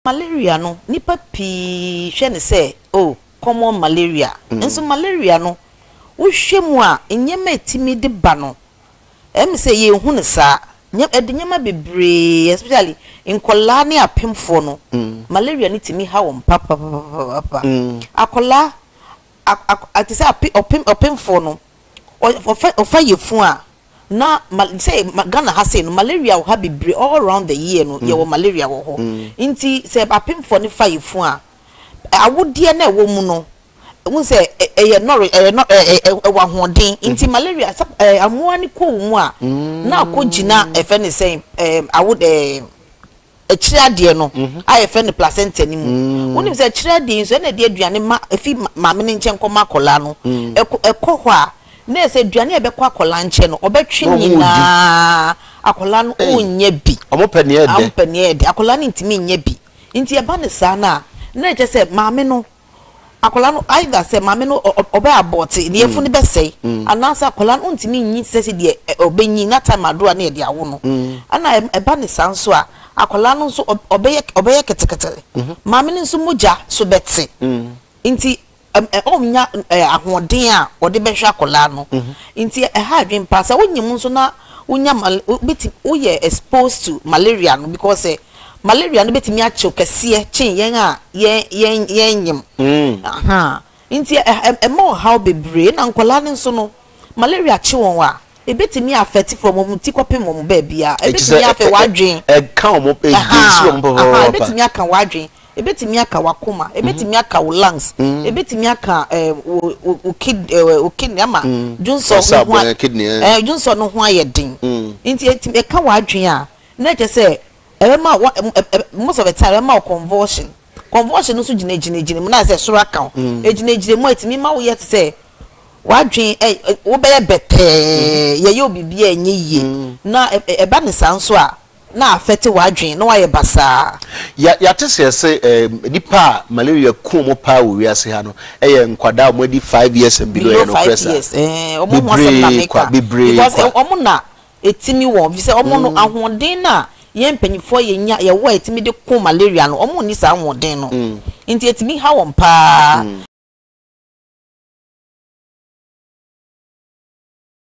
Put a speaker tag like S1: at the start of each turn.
S1: Malaria no, nipa pii hwɛ ne sɛ, oh, common malaria. Nso malaria no, wohwɛ mu a, nneɛma a ɛtumi de ba no, sɛ yɛnhu no saa. Ɛde nneɛma bebree, especially nkɔlaa ne apemfoɔ no, malaria no tumi ha wɔn papapapapa. Akɔlaa ate sɛ ɔpemfoɔ no, ɔfa yɛfu a, na sɛ Ghana ha sei no, malaria wɔ ha bebree. All round the year no, yɛwɔ malaria wɔ hɔ. Nti sɛ apemfoɔ no fa yɛfu a, awodeɛ no a ɛwɔ mu no, n sɛ ɛyɛ nɔre, ɛyɛ nɔ ɛ ɛwɔ ahoɔden. Nti malaria sɛ amoa no kɔ wo mu a, na akɔ gyina ɛfɛ ne sɛn awo akyire adeɛ no a yɛfrɛ no placenta no mu. Wonim sɛ akyire adeɛ yi nso, ɛna ɛde aduane ma efi maame no nkyɛn kɔma akɔlaa no. Ɛkɔ hɔ a, na ɛsɛ aduane a ɛbɛkɔ akɔlaa nkyɛn no, ɔbɛtwe
S2: Na ɔmo di.
S1: nyinaa. Akɔlaa no ɔnyɛ bi.
S2: Ɔmo pɛ nea ɛdɛ.
S1: Ɔmo pɛ nea ɛdɛ. Akɔlaa no ntumi nyɛ bi. Nti ɛba ne saa no a, na ɛkyɛ sɛ maame no, akɔlaa no, either sɛ maame no ɔbɛ abort, ne yɛfu no bɛsɛe, anaasɛ akɔlaa no ntumi nyi sɛ deɛ ɔbɛnyi na time adoro a na yɛde awo no. Ɛna ɛba ne saa nso a, akɔlaa no nso ɔbɛyɛ ketekete. Maame no nso mogya so bɛte. Nti ɔnya ahoɔden a ɔde bɛhwɛ akɔlaa no. Nti ɛha adwene pa sɛ wonyim nso na wonya mal wobɛti woyɛ exposed to malaria no, because malaria no bɛtumi akyew kɛseɛ kyen yɛn a yɛn nyim. Aha. Nti ɛma ɔhaw bebree. Na nkɔlaa no nso no, malaria kye wɔn a, ebɛtumi affect from wɔn ti kɔpem wɔn baabi a ebɛtumi afɛ w'adwen.
S2: Ɛka wɔn, ɛgye wɔn pɔpɔpɔpɔ.
S1: Ebɛtumi aka w'adwen, ebɛtumi aka w'akoma, ebɛtumi aka wo lungs, ebɛtumi aka wo kidney ama dwonsɔ no ho dwonsɔ no ho ayɛ den. Nti ɛtumi ɛka w'adwen a, na ɛkyɛ sɛ ɛbɛma wa ɛ ɛ most of the time ɛbɛma wo convulsion. Convulsion no nso gyinagyina mu na sɛ soro aka wo, egyinagyina mu a, ɛtumi ma wo yɛ te sɛ wadwen ɛ wobɛyɛ bɛtɛɛ, yɛyɛ obibi a ɛnyɛ yie. Na ɛba ne saa nso a, na affect w'adwen na wayɛ basaa.
S2: Yɛate sɛ yɛsɛ nipa a malaria ku ɔmo paa wɔ wiase ha no ɛyɛ nkwadaa a ɔmo adi 5 years and below.
S1: Below
S2: ɛyɛ
S1: 5
S2: nokorɛ saa?
S1: years, ɔmo ho asɛm na
S2: Bebree kwa,
S1: meka.
S2: bebree
S1: Because
S2: kwa.
S1: ɔmo na etimi wɔn fi sɛ ɔmo no, ahoɔden na yɛn mpanyinfoɔ yɛ nya yɛwɔ a etimi de ko malaria no, ɔmo nni saa ahoɔden no. Nti etimi ha wɔn paa.